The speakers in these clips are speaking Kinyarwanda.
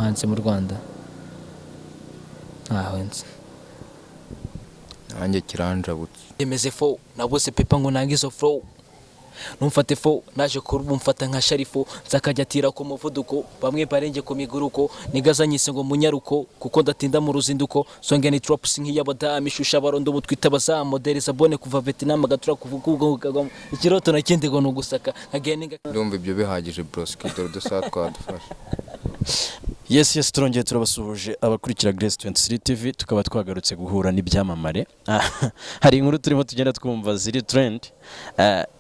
Hanze mu Rwanda ntaho nzi. Nanjye kiranjabutse. Emeze fo nabuze pepa ngo nange izo flow, numfate fo naje kurubu mfata nka sharifo, nzakajya atira ku muvuduko bamwe barenge ku miguruko nigazanyise ngo munyaruko kuko ndatinda mu ruzinduko songe ni drops nk'iy'abadamu ishusha abarondo ubu twita abazamu modeli sabone kuva Vietnam gatura kuvuga ubwo ikiroto nakindi ngo nugusaka nkagenda. Ndumva ibyo bihagije, broski, dore udusaha twadufashe. Yes, turongeye turabasuhuje abakurikira Grace 23 TV, tukaba twagarutse guhura n'ibyamamare. Hari inkuru turimo tugenda twumva ziri trend.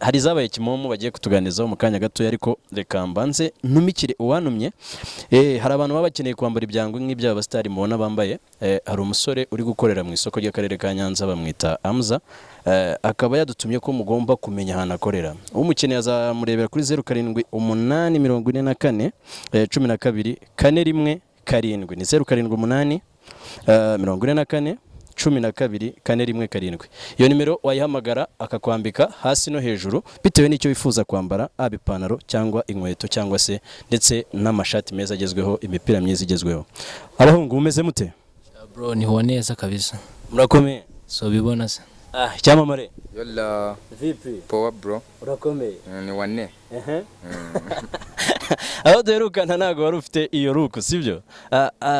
Hari izabaye kimomo bagiye kutuganizaho mu kanya gatoya, ariko reka mbanze ntumikire uwantumye. Hari abantu baba bakeneye kwambara ibyangwe nk'iby'aba basitari mubona bambaye. Hari umusore uri gukorera mu isoko ry'akarere ka Nyanza bamwita Amza. Akaba yadutumye ko mugomba kumenya ahantu akorera. Umukeneye azamurebera kuri 078 44 12 417, ni 078 44 12 417. Iyo nimero wayihamagara akakwambika hasi no hejuru bitewe n'icyo wifuza kwambara, aba ipantaro cyangwa inkweto cyangwa se ndetse n'amashati meza agezweho, imipira myiza igezweho. Abahungu, mumeze mute? Bro, niho neza kabisa. Murakomeye? So bibona se. Ah, icyamamare. Yola. Vipi? Power, bro. Urakomeye? Ni wane. Aho duherukana ntabwo wari ufite iyo look, sibyo?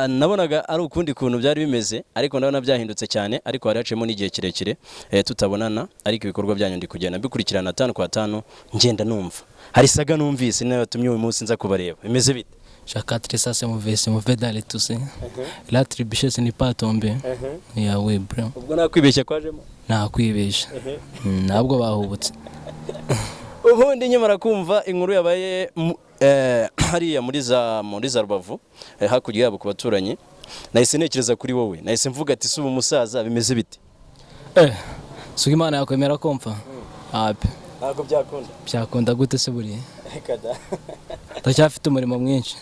Nabonaga ari ukundi kuntu byari bimeze, ariko ndabona byahindutse cyane, ariko hari haciyemo n'igihe kirekire tutabonana, ariko ibikorwa byanyu ndi kugenda mbikurikirana tanu kwa tanu, ngenda numva hari saga numvise nayo yatumye uyu munsi nza kubareba. Bimeze bite? Chacun ça, c'est mauvais, c'est mauvais dans les tous. La trébucher, ce n'est pas tomber. Yeah, we bro. Ubwo nakwibeshya kwajemo? Nta kwibeshya. Ntabwo bahubutse. Ubundi nkimara kumva inkuru yabaye hariya muri za Rubavu, hakurya yabo ku baturanyi, nahise ntekereza kuri wowe, nahise mvuga ati: "Si ubu musaza bimeze bite?" Suga Imana yakwemera komfa ape. Ntabwo byakunda. Byakunda gute se buriya? Reka da. Ndacyafite umurimo mwinshi.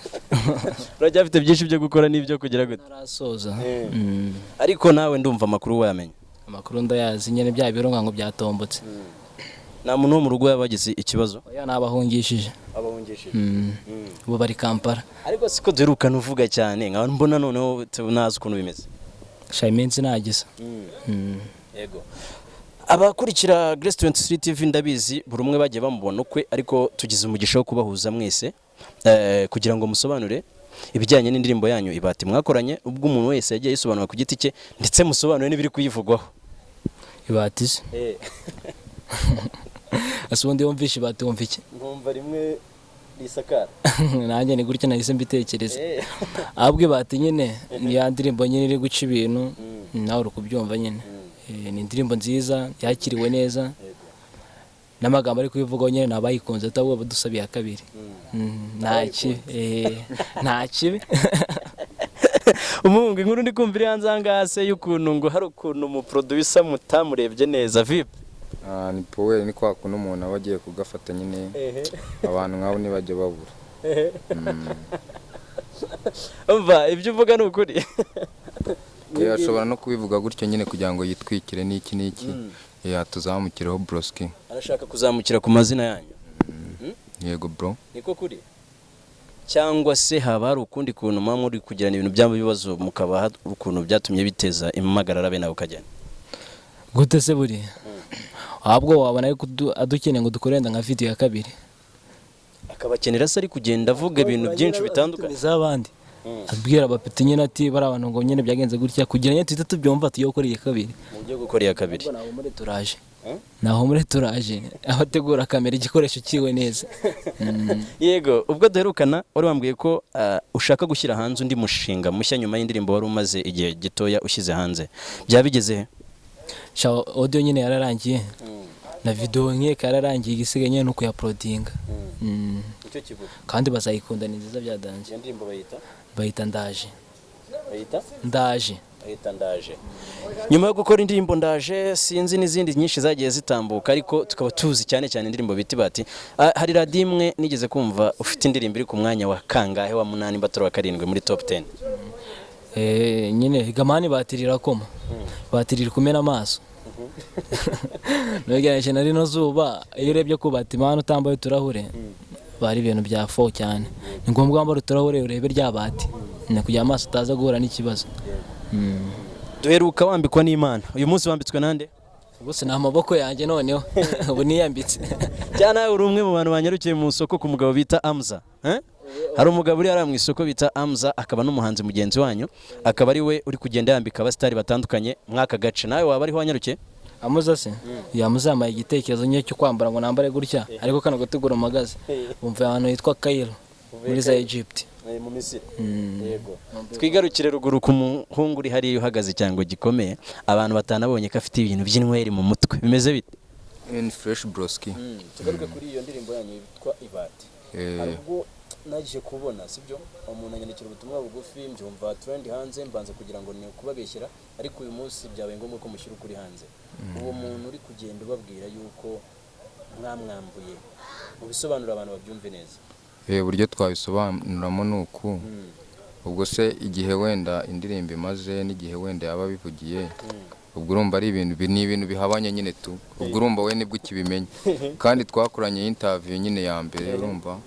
Uracyafite byinshi byo gukora n'ibyo kugira gute? Ntarasoza. Ariko nawe ndumva amakuru wayamenya. Amakuru ndayazi nyine, bya birunga ngo byatombotse. Nta muntu wo mu rugo yaba yagize ikibazo? Oya, nabahungishije. Abahungishije? Ubu bari Kampala. Ariko siko duherukana uvuga cyane, nkaba mbona noneho ntazi ukuntu bimeze. Sha, iminsi nagize. Yego, abakurikira Grace 23 TV ndabizi buri umwe bagiye bamubona ukwe, ariko tugize umugisha wo kubahuza mwese kugira ngo musobanure ibijyanye n'indirimbo yanyu Ibati mwakoranye, ubwo umuntu wese yagiye yisobanura ku giti cye, ndetse musobanure n'ibiri kuyivugwaho. Ibati se? Ese ubundi wumvishe ibati wumva iki? Nkumva rimwe risakara. Nanjye ni gutya nahise mbitekereza. Ahubwo Ibati nyine ni ya ndirimbo nyine iri guca ibintu, nawe uri kubyumva nyine. Ni indirimbo nziza yakiriwe neza, n'amagambo ari kubivugaho nyine ni abayikunze, atabwo badusabiye kabiri. Nta kibi, nta kibi. Umuhungu, inkuru ndi kumva iri hanze aha ngaha se y'ukuntu ngo hari ukuntu umuproducer mutamurebye neza, vipi? Ah, ni poweri, ni kwa kuntu umuntu aba agiye kugafata nyine, abantu nk'abo ntibajya babura. Umva, ibyo uvuga ni ukuri? Ashobora no kubivuga gutyo nyine kugira ngo yitwikire n'iki n'iki, tuzamukireho, broski. Arashaka kuzamukira ku mazina yanyu? Yego, bro. Niko kuri, cyangwa se haba hari ukundi kuntu muba muri kugirana ibintu byaba ibibazo, mukaba hari ukuntu byatumye biteza impagarara bene ako kageni? Gute se buriya? Ahubwo wabona ariko adukeneye ngo dukore wenda nka video ya kabiri. Akabakenera se ari kugenda avuga ibintu byinshi bitandukanye? Z'abandi abwira abapeti nyine ati bari abantu ngo nyine byagenze gutya, kugira ngo tuhite tubyumva tugiye gukora iya kabiri. Mu byo gukora iya kabiri. Ubwo naho muri turaje, naho muri turaje abategura kamera igikoresho kiwe neza. Yego, ubwo duherukana wari wambwiye ko ushaka gushyira hanze undi mushinga mushya nyuma y'indirimbo wari umaze igihe gitoya ushyize hanze. Byaba bigeze he? Sha, audio nyine yararangiye na video nkeka yararangiye, igisigaye nyine ni ukuyauploadinga. Icyo kivuga. Kandi bazayikunda, ni nziza byadanze. Iyo ndirimbo bayita? Bayita Ndaje. Bayita? Ndaje. Bayita Ndaje. Nyuma yo gukora indirimbo Ndaje, sinzi n'izindi nyinshi zagiye zitambuka, ariko tukaba tuzi cyane cyane indirimbo bita Ibati. Hari radiyo imwe nigeze kumva ufite indirimbo iri ku mwanya wa kangahe, wa munani mbataro wa karindwi muri top 10. Nyine gamani batirira koma batirira kumena amaso nugereranyije na rino zuba. Iyo urebye kubata imana utambaye uturahure bari ibintu bya fo cyane, ni ngombwa wambara uturahure urebe rya bati. Ni kugira amaso ataza guhura n'ikibazo. Duheruka wambikwa n'Imana, uyu munsi wambitswe nande? Ubuse ni amaboko yanjye noneho, ubu niyambitse. Cyangwa nawe uri umwe mu bantu banyarukiye mu isoko ku mugabo bita Amza, eh? Hari umugabo uri hariya mu isoko bita Amza, akaba n'umuhanzi mugenzi wanyu, akaba ari we uri kugenda yambika abasitari batandukanye mw'aka gace. Nawe waba ariho wanyarukiye? Amuza se yamuzamuye igitekerezo nyine cyo kwambara ngo nambare gutya, ariko kano gategura mpagaze bumva ahantu hitwa Cairo muri za Egypt. Mu Misiri. Yego, twigarukire ruguru ku muhungu uri hariya uhagaze cyangwa gikomeye, abantu batanabonye ko afite ibintu by'inyweri mu mutwe. Bimeze bite? Ni fresh broski. Tugaruke kuri iyo ndirimbo yanyu yitwa Ibati. Hari ubwo naje kubona, sibyo, umuntu anyandikira ubutumwa bugufi, mbyumva trend hanze, mbanza kugira ngo ni ukubabeshyera, ariko uyu munsi byabaye ngombwa ko mushyira ukuri hanze. Uwo muntu uri kugenda ubabwira yuko mwamwambuye, mubisobanura abantu babyumve neza. Uburyo twabisobanuramo ni uku: ubwo se igihe wenda indirimbo imaze n'igihe wenda yaba abivugiye, ubwo urumva ari ibintu ni ibintu bihabanye nyine tu. Ubwo urumva we nibwo ukibimenya, kandi twakoranye interview nyine ya mbere, urumva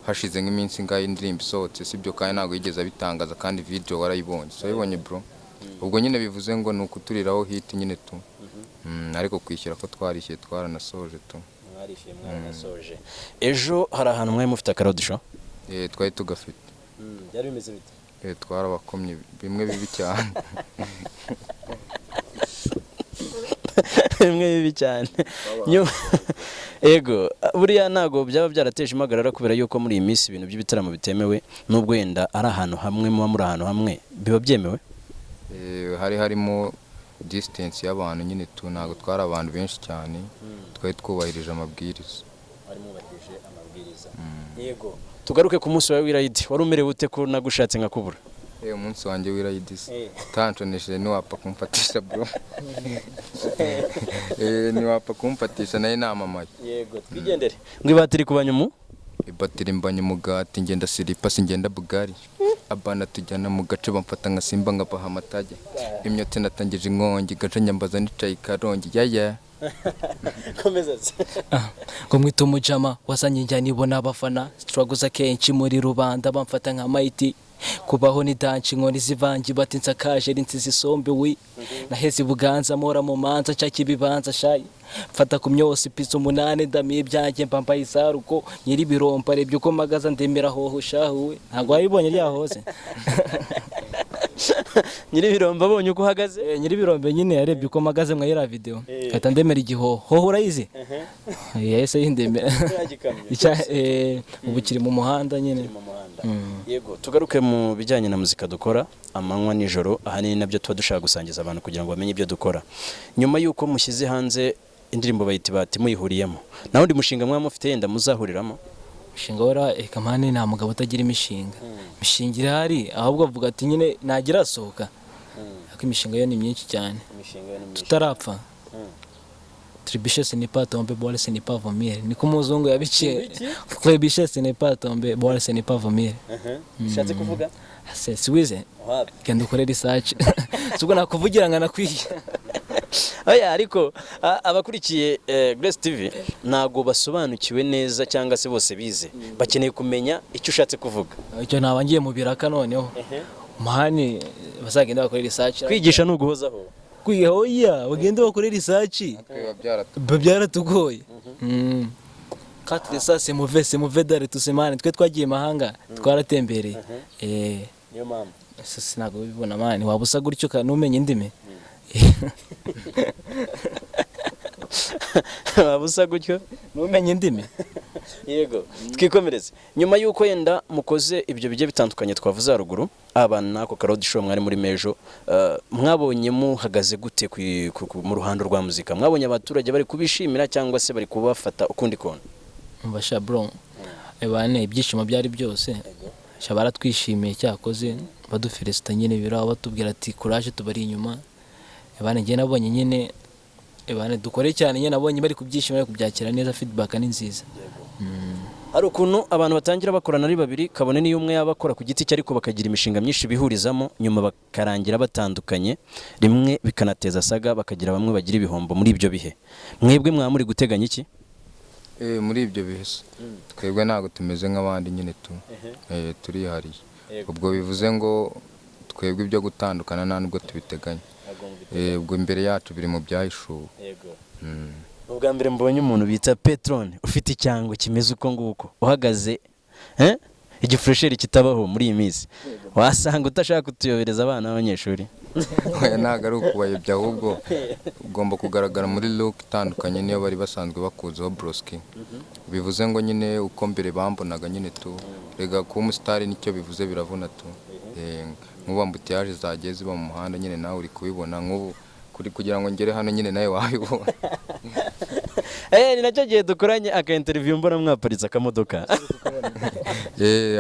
hashize nk'iminsi ingahe indirimbo isohotse, sibyo? Kandi ntabwo yigeze abitangaza, kandi video warayibonye, so wayibonye bro. Ubwo nyine bivuze ngo ni ukuturiraho hit nyine tu. Ariko kwishyura ko twarishyuye, twaranasoje tu. Mwarishyuye, mwaranasoje. Ejo hari ahantu mwari mufite akarodisho? Twari tugafite. Byari bimeze bite? Twarabakomye bimwe bibi cyane. Bimwe bibi cyane. Ego, buriya ntabwo byaba byarateje impagarara, kubera yuko muri iyi minsi ibintu by'ibitaramo bitemewe, nubwo wenda ari ahantu hamwe muba muri ahantu hamwe biba byemewe? Hari harimo distance y'abantu nyine tu, ntabwo twari abantu benshi cyane, twari twubahirije amabwiriza. Mwari mwubahirije amabwiriza. Yego, tugaruke ku munsi wawe w'irayidi, wari umerewe ute ko nagushatse nkakubura? Umunsi wanjye w'irayidi se, utanshoneshije ntiwapfa kumfatisha bro. Ntiwapfa kumfatisha, nayo namamaye. Yego, twigendere ngo ibatiri ku banyumu. Ibatiri mbanye umugati, ngenda siripa singenda bugari, abana tujyana mu gace bamfata nka simba nkabaha amatage, imyotsi natangije inkongi, gace nyambaza nicaye i Karongi yaya. Komeza se. Ngo mwita umujama wazanye njyana ibona abafana, turaguza kenshi muri rubanda bamfata nka mayiti, kubaho ni danci, inkoni zivangi bati nsakaje rinsize isombe wi naheze i Buganza mpora mu manza nshaka ibibanza shayi mfata ku myose pizza 8 ndamiye ibyanjye mbambaye izaruko nyiri ibiromba rebye uko mpagaze ndemera hoho shahuwe ntabwo wayibonye ryahoze. Nyiri ibirombe abonye uko uhagaze? Nyiri ibirombe nyine yarebye uko mpagaze mwa iriya video ahita ndemera igihoho. Hoho urayizi? Yahise yindemera. Ubu kiri mu muhanda nyine. Yego, tugaruke mu bijyanye na muzika dukora amanywa nijoro, ahanini nabyo tuba dushaka gusangiza abantu kugira ngo bamenye ibyo dukora. Nyuma y'uko mushyize hanze indirimbo bayita Ibati muyihuriyemo, nta wundi mushinga mwaba mufite yenda muzahuriramo? Umushinga wera kamani, nta mugabo utagira imishinga. Imishinga irahari, ahubwo avuga ati nyine nagira asohoka, ariko imishinga yo ni myinshi cyane tutarapfa. Trébucher ce n'est pas tomber, boire ce n'est pas vomir, niko umuzungu yabiciye. Trébucher ce n'est pas tomber, boire ce n'est pas vomir. Ushatse kuvuga? Se siwize genda ukore research, sibwo nakuvugira ngo nakwiye. Oya, ariko abakurikiye Grace TV ntago basobanukiwe neza cyangwa se bose bize, bakeneye kumenya icyo ushatse kuvuga. Icyo naba ngiye mu biraka noneho mani bazagenda bakore research. Kwigisha ni uguhozaho. Kwiga oya, bagende bakore research. Biba byaratugoye. Quatre ça c'est mauvais, c'est mauvais d'aller tous mani, twe twagiye mahanga twaratembereye. Niyo mpamvu. Sinago bibona mani, waba usa gutyo numenye indimi. Waba usa gutyo numenye indimi. Yego, twikomereze. Nyuma y'uko yenda mukoze ibyo bigiye bitandukanye twavuze haruguru, abana n'ako karodi show mwari muri mejo, mwabonye muhagaze gute mu ruhando rwa muzika? Mwabonye abaturage bari kubishimira cyangwa se bari kubafata ukundi kuntu? Mbasha bro, ebane ibyishimo byari byose, sha baratwishimiye cyakoze badufelicita nyine, biraho batubwira ati courage tubari inyuma. Ebane njye nabonye nyine ebane dukore cyane nyine, nabonye bari kubyishimira, bari kubyakira neza, feedback ni nziza. Hari ukuntu abantu batangira bakorana ari babiri, kabone niyo umwe yaba akora ku giti cye, ariko bakagira imishinga myinshi bihurizamo, nyuma bakarangira batandukanye, rimwe bikanateza saga, bakagira bamwe bagira ibihombo muri ibyo bihe. Mwebwe mwaba muri guteganya iki? Muri ibyo bihe se twebwe ntabwo tumeze nk'abandi nyine tu, turihariye. Ubwo bivuze ngo twebwe ibyo gutandukana nta nubwo tubiteganya. Ubwo imbere yacu biri mu byahishuwe. Ubwa mbere mbonye umuntu bita Petrone ufite icyango kimeze uko nguko, uhagaze igifuresheri kitabaho muri iyi minsi, wasanga utashaka kutuyobereza abana b'abanyeshuri. Oya, ntabwo ari ukubayobya, ahubwo ugomba kugaragara muri look itandukanye niyo bari basanzwe bakuzeho, broski. Bivuze ngo nyine uko mbere bambonaga nyine tu, rega kuba umusitari nicyo bivuze, biravuna tu. Nk'ubu embouteillage zagiye ziba mu muhanda nyine, nawe uri kubibona, nk'ubu kuri kugira ngo ngere hano nyine nawe wabibona. Ni nacyo gihe dukoranye aka interview mbona mwaparitse akamodoka.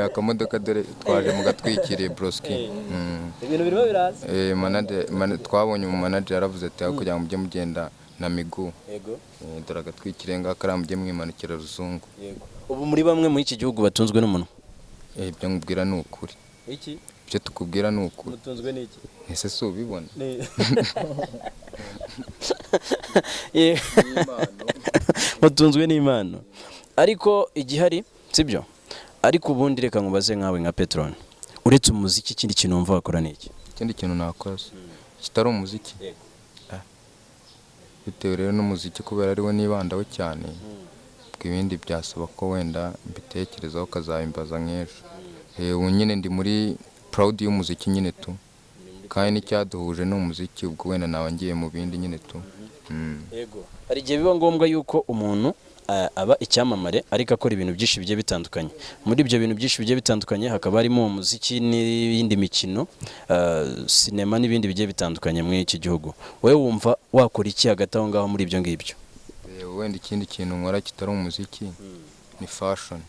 Akamodoka dore twaje mu gatwikiriye, broski. Ibintu birimo biraza. Twabonye umu manager yaravuze ati: "Aho kugira ngo mujye mugenda na miguu, dore agatwikiriye ngaka kariya, mujye mwimanukira ruzungu." Ubu muri bamwe muri iki gihugu batunzwe n'umunwa. Ibyo nkubwira ni ukuri. Iki? Ibyo tukubwira ni ukuri. Mutunzwe n'iki? Ese si ubibona? Mutunzwe n'impano, ariko igihari sibyo. Ariko ubundi reka nkubaze nkawe nka Petrone, uretse umuziki ikindi kintu wumva wakora ni iki? Ikindi kintu nakora se kitari umuziki? Yego. Bitewe rero n'umuziki, kubera ariwo nibandaho cyane, ubwo ibindi byasaba ko wenda mbitekerezaho ukazabimbaza nk'ejo. Ubu nyine ndi muri proud y'umuziki nyine tu, kandi n'icyaduhuje ni umuziki. Ubwo wenda naba ngiye mu bindi nyine tu. Hari igihe biba ngombwa yuko umuntu aba icyamamare ariko akora ibintu byinshi bigiye bitandukanye. Muri ibyo bintu byinshi bigiye bitandukanye hakaba harimo uwo muziki n'iyindi mikino, sinema n'ibindi bigiye bitandukanye muri iki gihugu. Wowe wumva wakora iki hagati aho ngaho muri ibyo ngibyo? Wenda ikindi kintu nkora kitari umuziki ni fashion.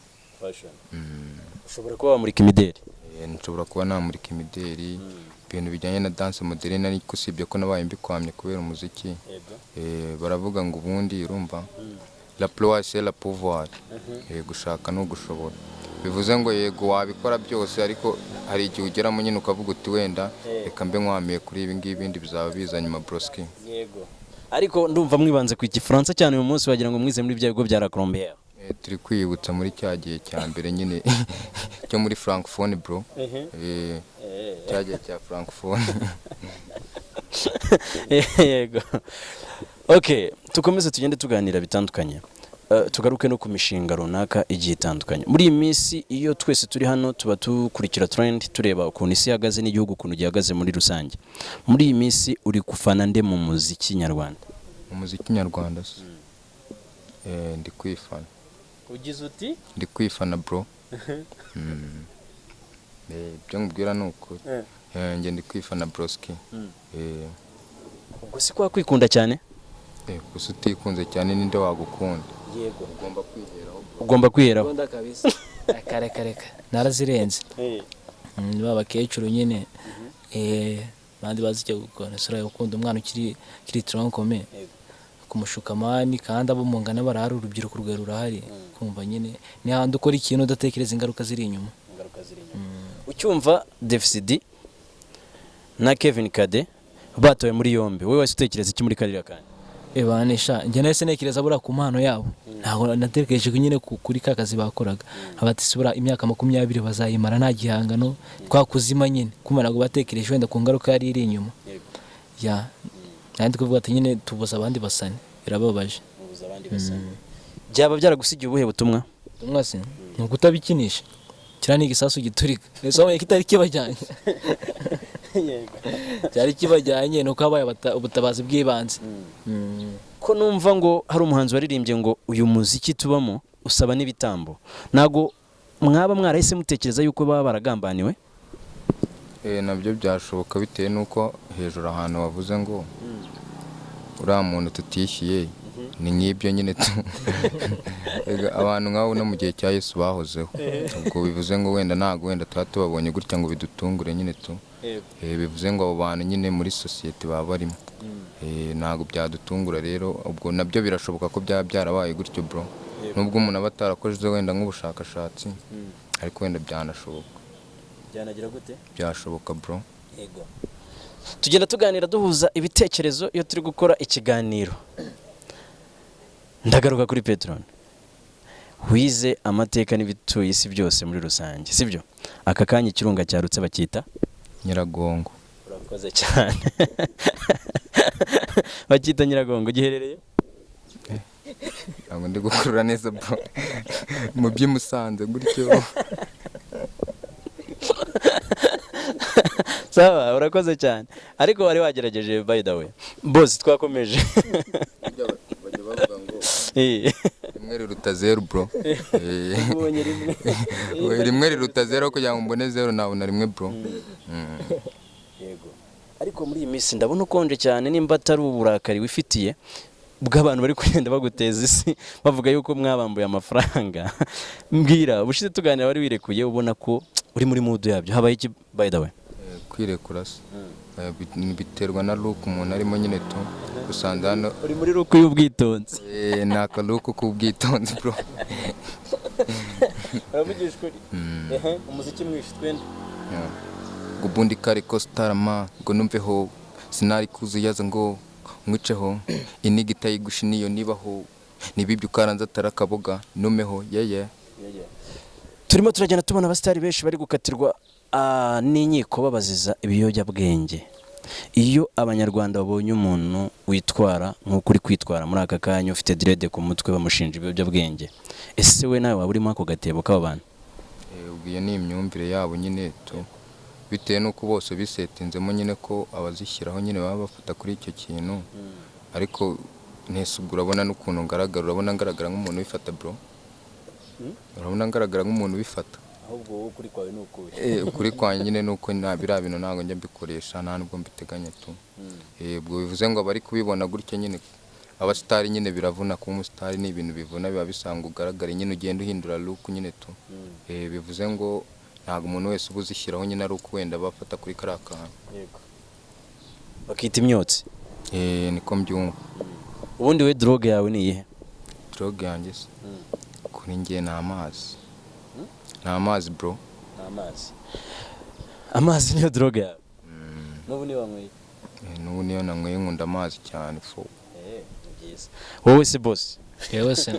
Ushobora kuba wamurika imideli? Nshobora kuba namurika imideli, ibintu bijyanye na danse moderne, ariko usibye ko nabaye mbikwamye kubera umuziki. Baravuga ngo ubundi urumva la ploie c'est la pouvoir. Gushaka ni ugushobora. Bivuze ngo yego wabikora byose, ariko hari igihe ugeramo nyine ukavuga uti: "Wenda reka mbe nkwamiye kuri ibi ngibi, ibindi bizaba biza nyuma, broski." Ariko ndumva mwibanze ku gifaransa cyane uyu munsi, wagira ngo mwize muri bya bigo bya La Colombière. Turi kwiyibutsa muri cya gihe cya mbere nyine cyo muri francophone, bro. Cya gihe cya francophone. Yego, okay, tukomeze tugende tuganira bitandukanye. Tugaruke no ku mishinga runaka igiye itandukanye muri iyi minsi. Iyo twese turi hano tuba dukurikira trend, tureba ukuntu isi ihagaze n'igihugu ukuntu gihagaze muri rusange. Muri iyi minsi uri gufana nde mu muziki nyarwanda? Umuziki nyarwanda se? Ndi kwifana. Ugize uti? Ndi kwifana, bro. Ibyo nkubwira ni ukuri. Njye ndi kwifana, broski. Ubwo si kwa kwikunda cyane? Gusa utikunze cyane ninde wagukunda? Ugomba kwiheraho, bro. Ugomba kwiheraho. Gahunda kabisa, reka reka, narazirenze. Ba bakecuru nyine, abandi bazi icyo gukora sura gukunda umwana ukiri tronc commun, kumushuka mani, kandi abo mungana barahari, urubyiruko rwawe rurahari. Kumva nyine ni hahandi ukora ikintu udatekereza ingaruka ziri inyuma. Ucyumva Davis D na Kevin Kade batowe muri yombi, wowe wese utekereza iki muri kariya kanya? Ebanisha, njye nahise ntekereza buriya ku mpano yabo. Ntabwo natekereje ko nyine kuri ka kazi bakoraga, abati buriya imyaka 20 bazayimara nta gihangano, twakuzima nyine. Kumva ntabwo batekereje wenda ku ngaruka yari iri inyuma ya nandi, kuvuga ati nyine tubuze abandi basane, birababaje. Byaba byaragusigiye ubuhe butumwa? Ubutumwa se ni ukutabikinisha. Kiriya ni igisasu giturika. Ese wabonye kitari kibajyanye? Cyari kibajyanye, ni uko habaye ubutabazi bw'ibanze. Ko numva ngo hari umuhanzi waririmbye ngo uyu muziki tubamo usaba n'ibitambo, ntabwo mwaba mwarahise mutekereza yuko baba baragambaniwe? Nabyo byashoboka, bitewe n'uko hejuru ahantu wavuze ngo uriya muntu tutishyuye ni nk'ibyo nyine tu. Ega, abantu nk'abo no mu gihe cya Yesu bahozeho. Ubwo bivuze ngo wenda ntabwo wenda tuba tubabonye gutya ngo bidutungure nyine tu. Bivuze ngo abo bantu nyine muri sosiyete baba barimo. Ntabwo byadutungura rero. Ubwo nabyo birashoboka ko byaba byarabaye gutyo, bro, nubwo umuntu aba atarakoze wenda nk'ubushakashatsi, ariko wenda byanashoboka. Byanagira gute? Byashoboka, bro. Tugenda tuganira duhuza ibitekerezo iyo turi gukora ikiganiro. Ndagaruka kuri Petrone. Wize amateka n'ibituye isi byose muri rusange, sibyo? Aka kanya ikirunga cyarutse bacyita Nyiragongo. Urakoze cyane. Bacyita Nyiragongo, giherereye Ntabwo ndi gukurura neza, bro, mu by'i Musanze gutyo. Sawa, urakoze cyane, ariko wari wagerageje. By the way, boss, twakomeje. Bajya bavuga ngo rimwe riruta zeru, bro. Ubonye rimwe. Rimwe riruta zeru, kugira ngo mbone zeru nabona rimwe, bro. Yego, ariko muri iyi minsi ndabona ukonje cyane, nimba atari uburakari wifitiye bw'abantu bari kugenda baguteza isi bavuga yuko mwabambuye amafaranga. Mbwira, ubushize tuganira wari wirekuye, ubona ko uri muri mood yabyo. Habaye iki, by the way? Kwirekura se biterwa na look umuntu arimo nyine tu. Usanga hano Uri muri look y'ubwitonzi. Ni aka look k'ubwitonzi, bro. Uravugisha ukuri. Umuziki mwinshi twende. Yeah. Ngo ubundi kare ko sitarama ngo numveho sinari kuzuyaza ngo nkwiceho iniga itayigusha niyo nibaho nibibyo ukaranze atari akaboga numeho yeye. Turimo turagenda tubona abasitari benshi bari gukatirwa n'inkiko babaziza ibiyobyabwenge. Iyo Abanyarwanda babonye umuntu witwara nk'uko uri kwitwara muri aka kanya, ufite dread ku mutwe, bamushinja ibiyobyabwenge, ese we nawe waba urimo ako gatebo k'aba bantu? Ubwo iyo ni imyumvire yabo nyine tu, bitewe n'uko bose bisetinzemo nyine ko abazishyiraho nyine baba bafata kuri icyo kintu. Ariko ntese ubwo urabona n'ukuntu ngaragara? Urabona ngaragara nk'umuntu ubifata, bro? Urabona ngaragara nk'umuntu ubifata? Ahubwo wowe ukuri kwawe ni ukuhe? Ukuri kwanjye nyine ni uko nta biriya bintu ntabwo njya mbikoresha, nta nubwo mbiteganya tu. Ubwo bivuze ngo abari kubibona gutyo nyine, abasitari nyine biravuna. Kuba umusitari ni ibintu bivuna, biba bisanga ugaragara nyine, ugenda uhindura look nyine tu. Bivuze ngo ntabwo umuntu wese uba uzishyiraho nyine ari uko wenda bafata kuri kariya kantu. Bakita imyotsi. Niko mbyumva. Ubundi we drogue yawe ni iyihe? Drogue yanjye se kuri njye ni amazi, ni amazi, bro. Ni amazi. Amazi niyo drogue yawe n'ubu niyo wanyweye? N'ubu niyo nanyweye. Nkunda amazi cyane fo. Ni byiza. Wowe se, boss? Yewe se,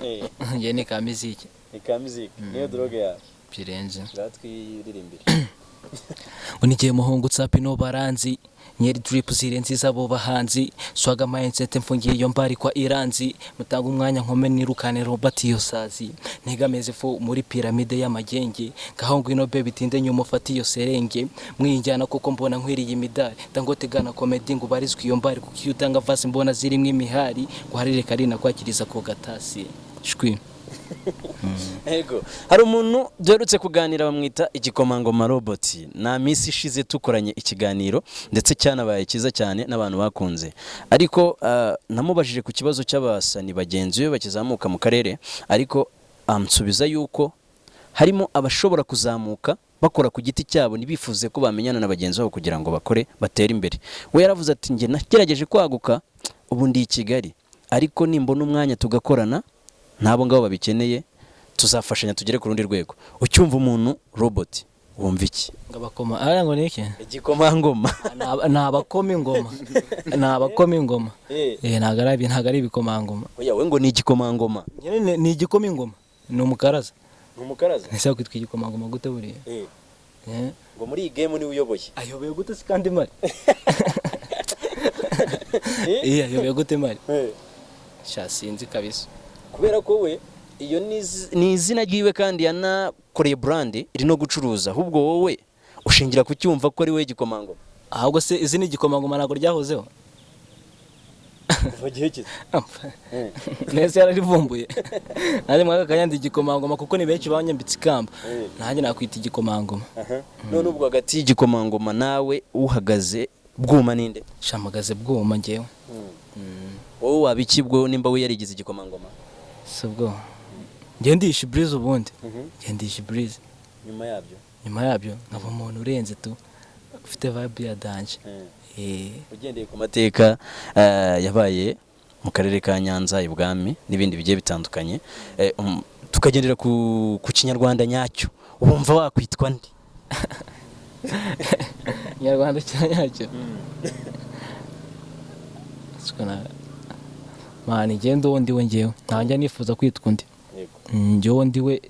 njye ni ka miziki. Ni ka muziki niyo drogue yawe? Birenze. Ngaho twiririmbire. Ngo nigiye muhungu tsapino baranzi nyeri drip zirenze izabo bahanzi, swaga mindset mfungiye iyo mbari kwa iranzi, mutanga umwanya nkome nirukane Robert iyo sazi ntegameze fu muri piramide y'amagenge. Ngaho ngwino baby, tinde nyuma ufate iyo serenge mwinjyana kuko mbona nkwiriye imidari. Dangote gana comedy ngo ubarizwe iyo mbari, kuko iyo utanga verse mbona zirimo imihari ngo harire karina kwakiriza ko gatasi shwi. Ego, hari umuntu duherutse kuganira bamwita Igikomangoma Robot. Nta minsi ishize tukoranye ikiganiro, ndetse cyanabaye cyiza cyane n'abantu bakunze. Ariko namubajije ku kibazo cy'abasani bagenzi be bakizamuka mu karere, ariko ansubiza yuko harimo abashobora kuzamuka bakora ku giti cyabo, ntibifuze ko bamenyana na bagenzi babo kugira ngo bakore batere imbere. We yaravuze ati: "Njye nagerageje kwaguka, ubu ndi i Kigali, ariko nimbona umwanya tugakorana n'abo ngabo babikeneye, tuzafashanya tugere ku rundi rwego." Ucyumva umuntu Robot wumva iki? Ngo abakoma aya ngo ni iki? Igikomangoma. Ni abakoma ingoma, ni abakoma ingoma. Ntabwo ari ibikomangoma. Oya, we ngo ni igikomangoma. Nyine ni igikoma ingoma, ni umukaraza. Ni umukaraza. Ese kwitwa igikomangoma gute buriya? Ngo muri iyi game niwe uyoboye. Ayoboye gute se kandi mari? Ayoboye gute mari? Sha, sinzi kabisa. Kubera ko we iyo ni izina ryiwe, kandi yanakoreye brand iri no gucuruza. Ahubwo wowe ushingira kucyumva ko ari we igikomangoma? Ahubwo se izina igikomangoma ntabwo ryahozeho? Kuva gihe kiza. Nese yararivumbuye. Nanjye muri aka kanya ndi igikomangoma kuko ni benshi banyambitse ikamba. Nanjye nakwita igikomangoma. None ubwo hagati y'igikomangoma nawe uhagaze bwuma ninde? Shamagaze bwuma njyewe. Wowe waba iki bwo nimba we yarigize igikomangoma? Si ubwo njye ndisha iburize ubundi. Njye ndisha iburize. Nyuma yabyo? Nyuma yabyo nkaba umuntu urenze tu, ufite vibe ya danger. Ugendeye ku mateka yabaye mu karere ka Nyanza, ibwami n'ibindi bigiye bitandukanye, tukagendera ku Kinyarwanda nyacyo, wumva wakwitwa nde? Inyarwanda cya nyacyo. Siko man, njye ndi uwo ndiwe njyewe, ntabwo njya nifuza kwitwa undi. Njyewe ndiwe.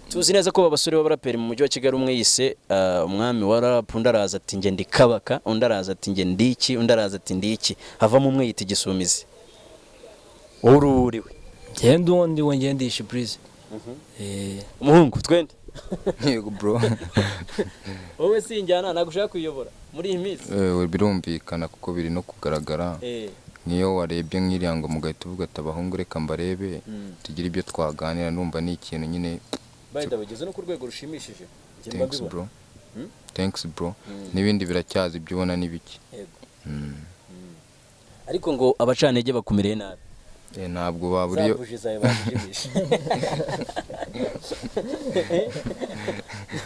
Tuzi neza ko abasore b'abaraperi mu mujyi wa Kigali, umwe yise umwami wa rap, undi araza ati nge ndi Kabaka, undi araza ati nge ndi iki, undi araza ati ndi iki, havamo umwe yita Igisumizi. Wowe uri uwuriwe? Njyewe ndi uwo ndiwe, njyewe ndi Ishiburize. Umuhungu twende. Yego bro. Wowe si injyana ntabwo ushaka kuyobora muri iyi minsi? Birumvikana kuko biri no kugaragara. Nk'iyo warebye nk'iriya ngoma ugahita uvuga ati abahungu reka mbarebe, tugire ibyo twaganira, numva ni ikintu nyine. By the way, ugeze no ku rwego rushimishije. Njye mba Thanks mbibona. bro, thanks bro. N'ibindi biracyaza, ibyo ubona ni bike. Ariko ngo abacantege bakumereye nabi. Ntabwo babura iyo Za buji zawe bazijimisha.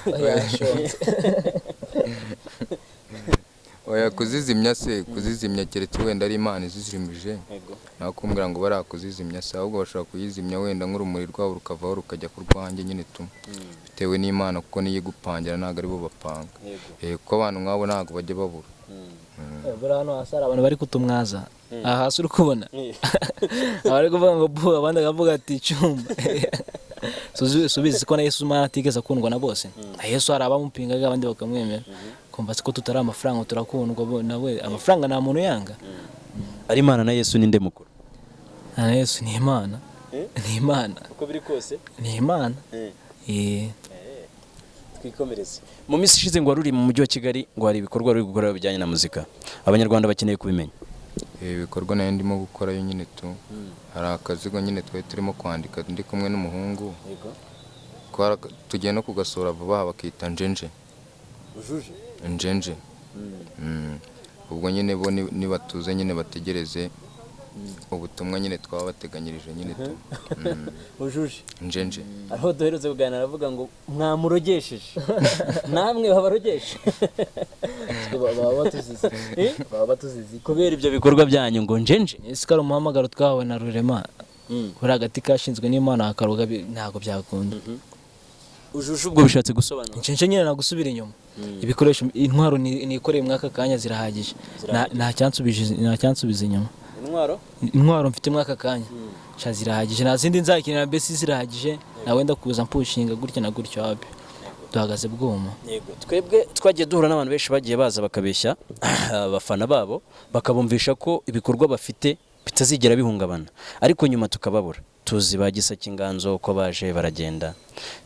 Yashonze. Oya, kuzizimya se, kuzizimya keretse wenda ari Imana izizimije. Naho kumbwira ngo barakuzizimya se, ahubwo bashobora kuyizimya wenda nk'urumuri rwabo rukavaho rukajya ku rwanjye nyine tu, bitewe n'Imana, kuko niyo igupangira, ntabwo ari bo bapanga. Kuko abantu nk'abo ntabwo bajya babura. Buriya hano hasi hari abantu bari kutumwaza. Aha hasi uri kubona abari kuvuga ngo bu, abandi bakavuga ati cyuma. Subizi ko na Yesu Imana atigeze akundwa na bose. Na Yesu hari abamupingaga, abandi bakamwemera. Kumva siko tutari amafaranga turakundwa nawe amafaranga nta muntu yanga. Ari Imana na Yesu, ninde mukuru? Na Yesu ni Imana, ni Imana. Uko biri kose. Ni Imana. Twikomereze. Mu minsi ishize ngo wari uri mu mujyi wa Kigali, ngo hari ibikorwa uri gukora bijyanye na muzika, Abanyarwanda bakeneye kubimenya. Ibikorwa nayo ndimo gukorayo nyine tu, hari akazigo nyine twari turimo kwandika ndi kumwe n'umuhungu. Tugiye no kugasohora vuba aha, bakita Njenje. Ujuje. Njenje. Ubwo nyine bo nibatuze nyine bategereze ubutumwa nyine twaba bateganyirije nyine tu. Ujuje. Njenje. Aho duherutse kuganira aravuga ngo mwamurogesheje, namwe babarogeshe. Baba batuzize, baba batuzize. Kubera ibyo bikorwa byanyu ngo njenje. Ese ko ari umuhamagaro twahawe na Rurema, uri agati kashinzwe n'Imana hakaruga, ntabwo byakunda. Ujuje ubwo bishatse gusobanura? Njenje nyine nagusubira inyuma. Ibikoresho, intwaro nikoreye muri aka kanya zirahagije. Nta cyansubiza inyuma. Intwaro? Intwaro mfite muri aka kanya sha zirahagije, nta zindi nzakenera, mbese zirahagije. Nawe ndakuza mpushinga gutya na gutyo, wapi, duhagaze bwuma. Yego, twebwe twagiye duhura n'abantu benshi bagiye baza bakabeshya abafana babo, bakabumvisha ko ibikorwa bafite bitazigera bihungabana, ariko nyuma tukababura. Tuzi ba Gisa cy'Inganzo uko baje baragenda,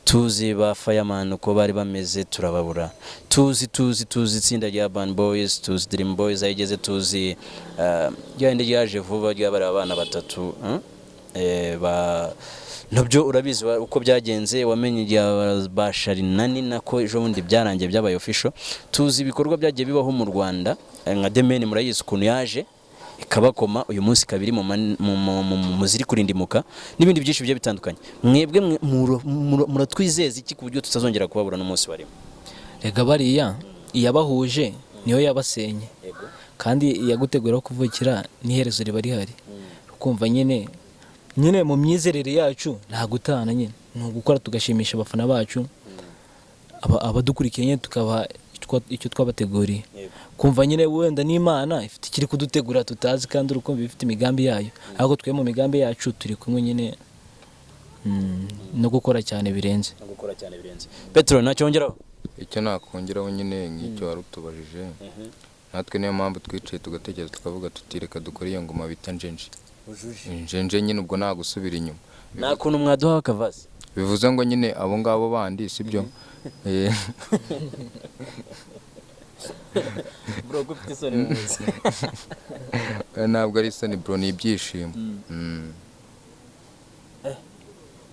tuzi ba Fireman uko bari bameze turababura, tuzi itsinda rya Urban Boys, tuzi Dream Boys aho igeze, tuzi rya rindi ryaje vuba ry'abari abana batatu, Ba nabyo urabizi uko byagenze, wamenye igihe ba Sharinani nako ejo bundi byarangiye byabaye official. Tuzi ibikorwa byagiye bibaho mu Rwanda, nka Demeni murayizi ukuntu yaje ikabakoma, uyu munsi ikaba iri mu ziri kurindimuka, n'ibindi byinshi bigiye bitandukanye. Mwebwe muratwizeza iki ku buryo tutazongera kubabura n'umunsi warimo? Rega bariya iyabahuje niyo yabasenye, kandi iyagutegura aho kuvukira n'iherezo riba rihari. Ukumva nyine mu myizerere yacu nta gutana nyine, ni ugukora tugashimisha abafana bacu, abadukurikiye nyine tukabaha icyo twabateguriye. Kumva nyine wenda n'Imana ifite ikiri kudutegura tutazi, kandi urukumva ifite imigambi yayo, ariko twe mu migambi yacu turi kumwe nyine, no gukora cyane birenze. No gukora cyane birenze. Petero, ntacyo wongeraho? Icyo nakongeraho nyine nk'icyo wari utubajije, natwe niyo mpamvu twicaye tugatekereza tukavuga tuti reka dukore iyo ngoma bita Njenje. Njenje nyine ubwo nta gusubira inyuma. Nta kuntu mwaduha akavasi? Bivuze ngo nyine abo ngabo bandi sibyo. Bro, ko ufite isoni mu muziki? Ntabwo ari isoni bro, ni ibyishimo.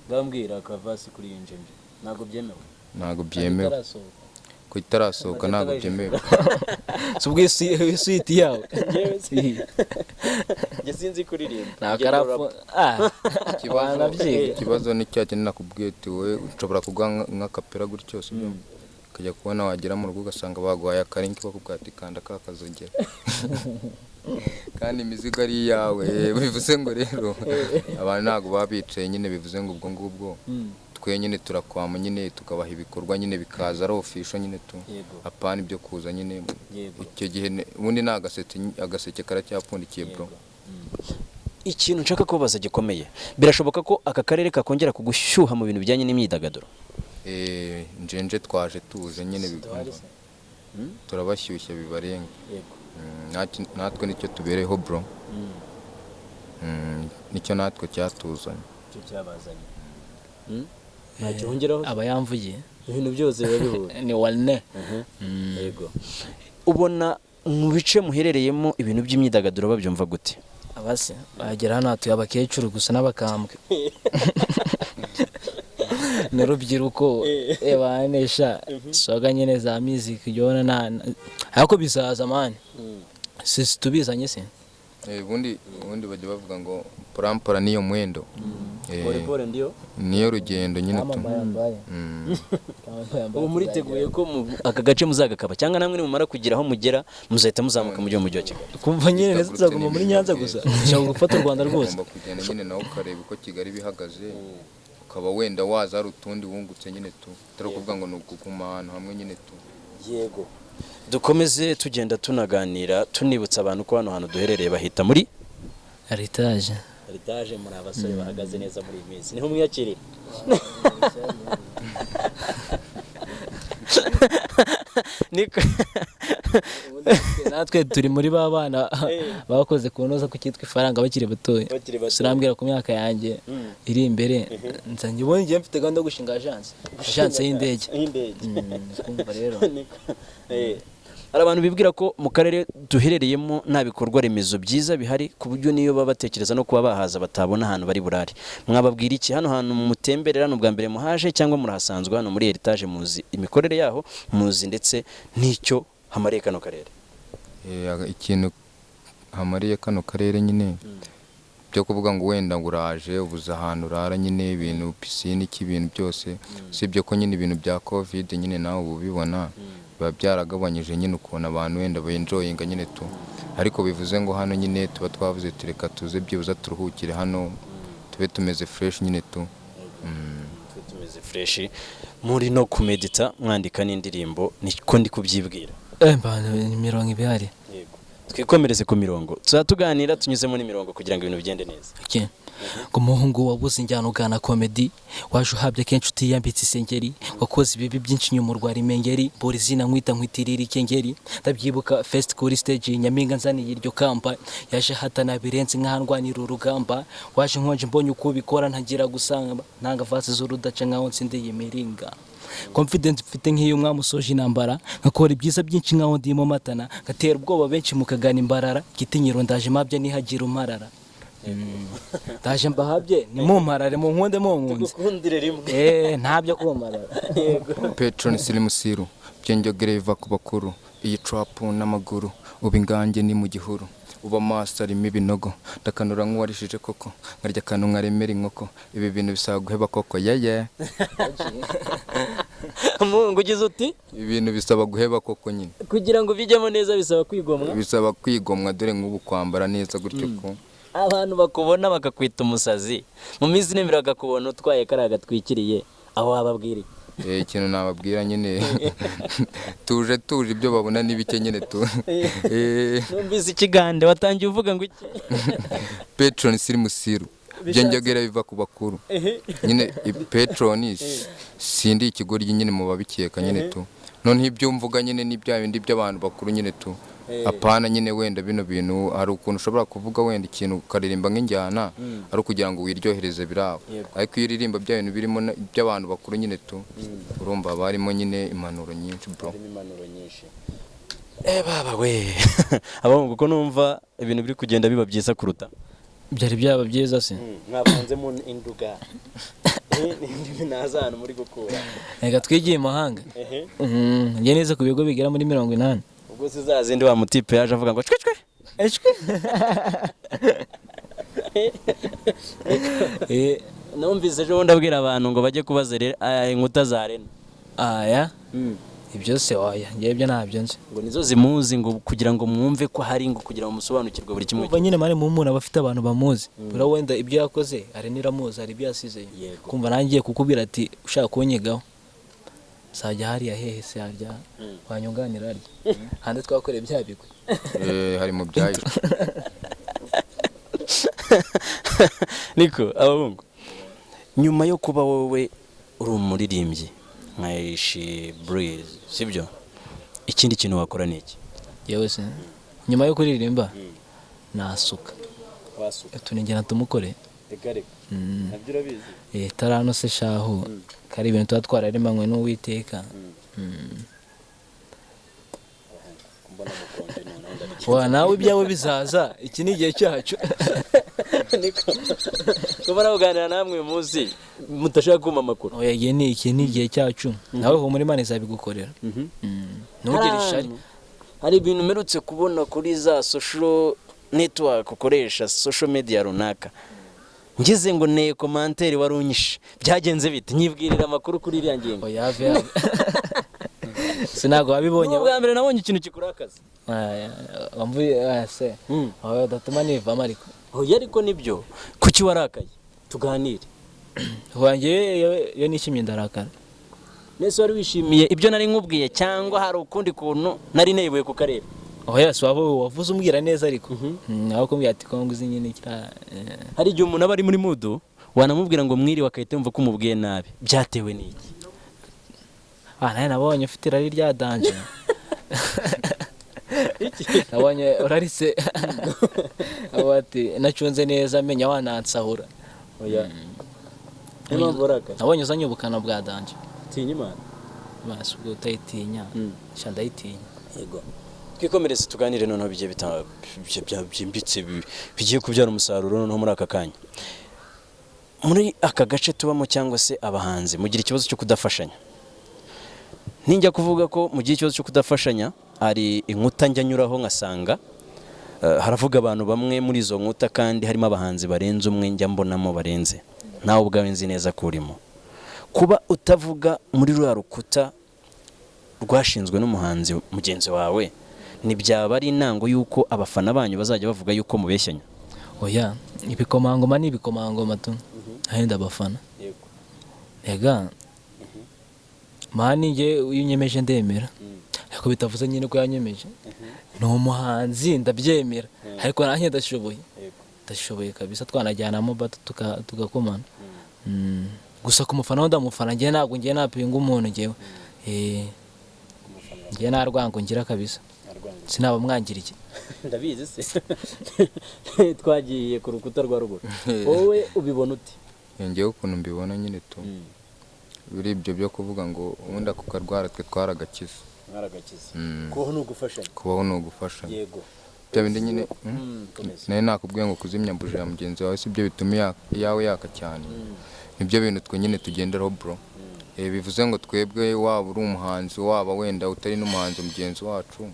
Ngambwira akavasi kuri iyi njenje ntabwo byemewe. Ntabwo byemewe ko itarasohoka, ntabwo byemewe. Si ubwo iswiti yawe? Njye sinzi kuririmba. Nta karafu, ah. Wanabyiga. Ikibazo ni cya kintu nakubwiye uti wowe ushobora kuguha nk'akapera gutyo, sibyo, ukajya kubona wagera mu rugo ugasanga baguhaye akarinki bakubwira ati kanda ka kazogera, kandi imizigo ari iyawe. Bivuze ngo rero abantu ntabwo baba bicaye nyine, bivuze ngo ubwo ngubwo twe nyine turakwama nyine tukabaha ibikorwa nyine bikaza ari official nyine tu. Apana ibyo kuza nyine. Icyo gihe ubundi ni agaseke, agaseke karacyapfundikiye bro. Ikintu nshaka kubabaza gikomeye, birashoboka ko aka karere kakongera kugushyuha mu bintu bijyanye n'imyidagaduro? Njenje twaje tuje nyine bigomba turabashyushya bibarenga. Natwe nicyo tubereho bro. Nicyo natwe cyatuzanye. Cyabazanye ntacyo wongeraho? Aba yamvugiye. Ibintu byose biba bihuye. Ni wane. Yego, ubona mu bice muherereyemo ibintu by'imyidagaduro babyumva gute? Abase bagera hano hatuye abakecuru gusa n'abakambwe n'urubyiruko banesha soga nyine za music ujya na ariko bizaza man, si tubizanye se. Ubundi bajya bavuga ngo porampora niyo mwendo. Pole ndiyo niyo rugendo nyine tu. Ubu muriteguye ko aka gace muzagakaba, cyangwa namwe nimumara kugira aho mugera muzahita muzamuka mujye mu mujyi wa Kigali? Kumva nyine neza tuzaguma muri Nyanza gusa, dushaka gufata u Rwanda rwose. Ugomba kugenda nyine nawe ukareba uko Kigali bihagaze, ukaba wenda waza hari utundi wungutse nyine tu, atari ukuvuga ngo ni ukuguma ahantu hamwe nyine tu. Yego, dukomeze tugenda tunaganira, tunibutsa abantu ko hano hantu duherereye bahita muri Heritage. Heritage. Muri abasore bahagaze neza muri iyi minsi, niho mwiyakirira. Niko. Natwe turi muri ba bana bakoze ku ntuza ku cyitwa ifaranga bakiri batoya. Bakiri batoya. Sinambwira ku myaka yanjye iri imbere nzanye ubundi ngiye mfite gahunda yo gushinga agence y'indege. Y'indege. Kumva rero. Hari abantu bibwira ko mu karere duherereyemo nta bikorwa remezo byiza bihari, ku buryo niyo baba batekereza no kuba bahaza batabona ahantu bari burare. Mwababwira iki? Hano hantu mutemberera ni ubwa mbere muhaje cyangwa murahasanzwe? Hano muri Heritage muzi imikorere yaho, muzi ndetse n'icyo hamariye kano karere? Ikintu hamariye kano karere nyine byo kuvuga ngo wenda ngo uraje ubuze ahantu urara nyine, ibintu pisine iki, ibintu byose, usibye ko nyine ibintu bya covid nyine nawe uba ubibona biba byaragabanyije nyine ukuntu abantu wenda benjoyinga nyine tu, ariko bivuze ngo hano nyine tuba twavuze tureka tuze byibuze turuhukire hano tube tumeze fresh nyine tu. Tumeze fresh muri no kumedita mwandika n'indirimbo, niko ndi kubyibwira. Imirongo ibihari. Twikomereze ku mirongo, tuzaba tuganira tunyuzemo n'imirongo kugira ngo ibintu bigende neza. Okay. Ngo umuhungu wabuze injyana ugana komedi, waje uhabye kenshi utiyambitse isengeri, wakoze ibibi byinshi nyuma urwara imengeri, mbura izina nkwita nkwitirira ikengeri. Ndabyibuka fest kuri stage Nyampinga nzaniye iryo kamba, yaje hatana birenze nk'ahandwanira urugamba, waje nkonje mbonye uko ubikora ntagira gusanga, ntanga vase z'urudaca nkaho nsindiye imiringa. Confidence mfite nk'iyo umwami usoje intambara, nkakora ibyiza byinshi nkaho ndimo matana, ngatera ubwoba benshi mukagana imbarara, gitinyiro ndaje mabye nihagira umarara. Ndaje mbahabye nimumparare munkunde munkunze. Tugukundire rimwe. Ntabyo kumparara. Patron Silimusiru byengegere biva ku bakuru, iyi trap n'amaguru uba ingange ni mu gihuru, uba amaso arimo ibinogo, ndakanura nk'uwarishije koko, nkarya akantu nkaremera inkoko, ibi bintu bisaba guheba koko yeye. Mungu ugize uti ibintu bisaba guheba koko nyine, kugira ngo ubijyemo neza bisaba kwigomwa, bisaba kwigomwa, dore nk'ubu kwambara neza gutyo ko abantu bakubona bakakwita umusazi, mu minsi iri imbere bakakubona utwaye kariya gatwikiriye, aho wababwira iki? Ikintu nababwira nyine tuje ibyo babona ni bike nyine tu. Numvise ikigande watangiye uvuga ngo iki? Patron Silimusiru byengegere biva ku bakuru nyine, Patron sindi ikigoryi nyine mu babikeka nyine tu, noneho ibyo mvuga nyine ni bya bindi by'abantu bakuru nyine tu, apana nyine wenda bino bintu hari ukuntu ushobora kuvuga wenda ikintu ukaririmba nk'injyana ari ukugira ngo wiryohereze biraho, ariko iyo uririmba bya bintu birimo by'abantu bakuru nyine tu, urumva barimo nyine impanuro nyinshi bro. Impanuro nyinshi. Baba we abahungu ko numva ibintu biri kugenda biba byiza kuruta byari byaba byiza se. Mwavanzemo induga n'indi naza hano muri gukura. Reka twigiye imahanga. Njye neza ku bigo bigera muri 80. Ubwo se zazindi wa mutipe yaje avuga ngo cwe cwe. Numvise ejo bundi abwira abantu ngo bajye kubaza inkuta za arena. Aya ibyo se waya ngiye ibyo ntabyo nzi. Ngo nizo zimuzi ngo kugira ngo mwumve ko hari ngo kugira ngo musobanukirwe buri kimwe. Kumva nyine mare mu muntu abafite abantu bamuzi. Bura wenda ibyo yakoze arena iramuzi, hari ibyo yasize. Kumva nangiye kukubwira ati ushaka kunyigaho sajya hariya hehe se harya wanyunganira harya hande twakoreye bya bigwi. Hari mu byahishwe. Niko abahungu, nyuma yo kuba wowe uri umuririmbyi nka Ishi Breeze, sibyo? Ikindi kintu wakora ni iki? Yewe se, nyuma yo kuririmba nasuka. Wasuka? Tunengera tumukore. Reka reka, nabyo urabizi. Eh, tarano se shahu, kari ibintu tuba twararemanywe n'Uwiteka. Mbona mukonje noneho ndabigenza. Wa nawe ibyawe bizaza, iki ni igihe cyacu. Niko kuba nakuganira namwe uyu munsi mutashaka kumpa amakuru. Oya, igihe ni iki, ni igihe cyacu. Nawe humura, Imana izabigukorera. Ntugire ishari. Hari ibintu mperutse kubona kuri za social network ukoresha, social media runaka, ngeze ngo neye commentaire wari unyishe. Byagenze bite? Nyibwirira amakuru kuri iriya ngingo. Oya, have have, sinago wabibonye. Ubwa mbere nabonye ikintu kikurakaza. Aya, wamvuye aya se. Oya, udatuma nivamo ariko. Oya, ariko nibyo, kuki warakaye? Tuganire. Wanjye iyo nishimye ndarakara. Nese wari wishimiye ibyo nari nkubwiye, cyangwa hari ukundi kuntu nari nebuye ku karere? Oya, si waba wavuze umbwira neza ariko. Aho kumbwira ati ko nguzi nyine kira Hari igihe umuntu aba ari muri mood, wanamubwira ngo mwiriwe akahita yumva ko umubwiye nabi. Byatewe n'iki? Ah, nawe nabonye ufite irari rya danger. Nabonye urarise. Abo ati nacunze neza menya wanansahura. Oya, niyo mpamvu warakaye? Nabonye uzanye ubukana bwa danger. Tinya Imana. Basi ubwo utayitinya. Sha, ndayitinya. Yego, twikomereze tuganire noneho bigiye byimbitse, bigiye kubyara umusaruro noneho muri aka kanya, muri aka gace tubamo, cyangwa se abahanzi mugira ikibazo cyo kudafashanya. Ninjya kuvuga ko mugira ikibazo cyo kudafashanya, hari inkuta njya nyuraho nkasanga haravuga abantu bamwe muri izo nkuta, kandi harimo abahanzi barenze umwe njya mbonamo, barenze nawe ubwawe nzi neza ko urimo. Kuba utavuga muri ruriya rukuta rwashinzwe n'umuhanzi mugenzi wawe, ntibyaba ari intango y'uko abafana banyu bazajya bavuga yuko mubeshyanya? Oya, ibikomangoma ni ibikomangoma tu, ahenda abafana. Ega man, njye iyo unyemeje ndemera, ariko bitavuze nyine ko yanyemeje. Ni umuhanzi ndabyemera, ariko nanjye ndashoboye, ndashoboye kabisa, twanajyanamo bato tugakomana. Gusa ku mufana ho ndamufana njye, ntabwo njye napinga umuntu njyewe. Njye nta rwango ngira kabisa, sinaba mwangiriye. Ndabizi se, twagiye ku rukuta rwa ruguru. Wowe ubibona ute? Ngewe ukuntu mbibona nyine tu, biri ibyo byo kuvuga ngo ubundi ako karwara twe twaragakize. Mwaragakize. Kubaho ni ugufashanya. Kubaho ni ugufashanya. Bya bindi nyine, Komeza. Nari nakubwiye ngo kuzimya buji ya mugenzi wawe si byo bituma iyawe yaka cyane. Nibyo bintu twe nyine tugenderaho, bro. Bivuze ngo twebwe, waba uri umuhanzi, waba wenda utari n'umuhanzi mugenzi wacu,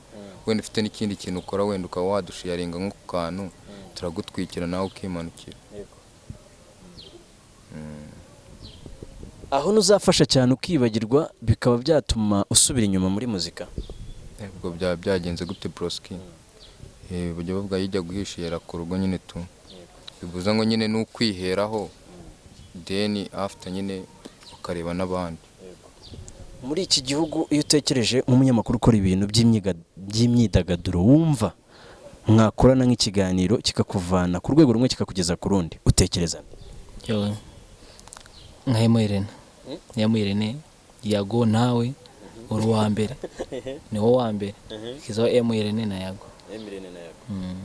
wenda ufite n'ikindi kintu ukora, wenda ukaba wadusharinga nko ku kantu, turagutwikira nawe ukimanukira. Aho ntuzafasha cyane ukibagirwa, bikaba byatuma usubira inyuma muri muzika? Ubwo byaba byagenze gute, broski? Bujya bavuga yijya guhishira ku rugo nyine tu. Bivuze ngo nyine ni ukwiheraho, then after nyine ukareba n'abandi. Muri iki gihugu, iyo utekereje nk'umunyamakuru ukora ibintu by'imyidagaduro, wumva mwakorana nk'ikiganiro kikakuvana ku rwego rumwe kikakugeza ku rundi, utekereza nde? Yewe, nka Emo Irene, Emo Irene, Yago, nawe uri uwa mbere, ni wowe wa mbere kizaho Emo Irene na Yago.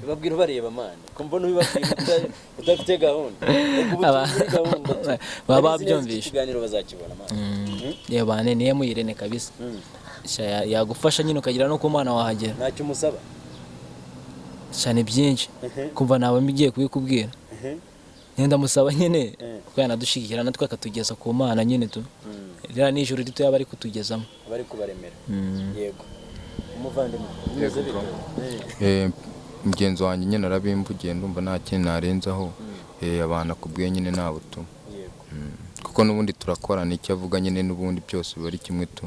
Bibabwira ubareba, man, ko mbona ubibabwira udafite gahunda. Reka ubu turi muri gahunda. Baba Ndabizi neza iki babyumvishe. kiganiro bazakibona, man. Yewe bane, ni Emo Irene kabisa. Sha, yagufasha nyine ukagera no ku Mana wahagera. Ntacyo umusaba? Sha, ni byinshi, kumva naba mbigiye kubikubwira. Nyine ndamusaba nyine kuko yanadushyigikira natwe akatugeza ku Mana nyine tu, ririya ni ijuru rito yaba ari kutugezamo. Bari kubaremera. Yego, umuvandimwe, bimeze Yego, bite? Mugenzi wanjye nyine arabimvugiye, ndumva nta kintu narenzaho. Abantu akubwiye nyine nta butumwa. Kuko n'ubundi turakorana, icyo avuga nyine n'ubundi byose biba ari kimwe tu.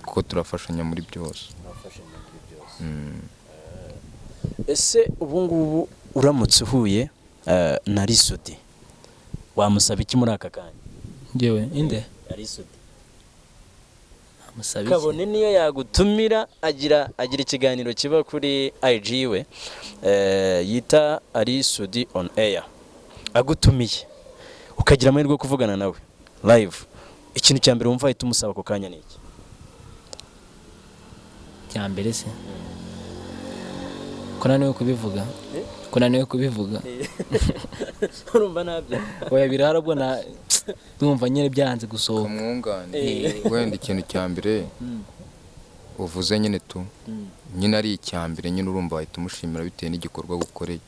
Kuko turafashanya muri byose. Murafashanya muri byose. Ese ubu ngubu uramutse uhuye na Risudi, wamusaba iki muri aka kanya? Njyewe inde? Risudi. Musaba iki? Kabone niyo yagutumira, agira ikiganiro kiba kuri IG we, yita Ally Soudy On Air. Agutumiye ukagira amahirwe yo kuvugana nawe live, ikintu cya mbere wumva ahita umusaba ako kanya ni iki? Cya mbere se ko naniwe kubivuga, ko naniwe kubivuga. Urumva nabyo? Oya, birahari, ubwo na ndumva nyine byanze gusohoka. Kamwungane wenda, ikintu cya mbere uvuze nyine tu nyine ari icya mbere nyine, urumva wahita umushimira bitewe n'igikorwa gukoreye.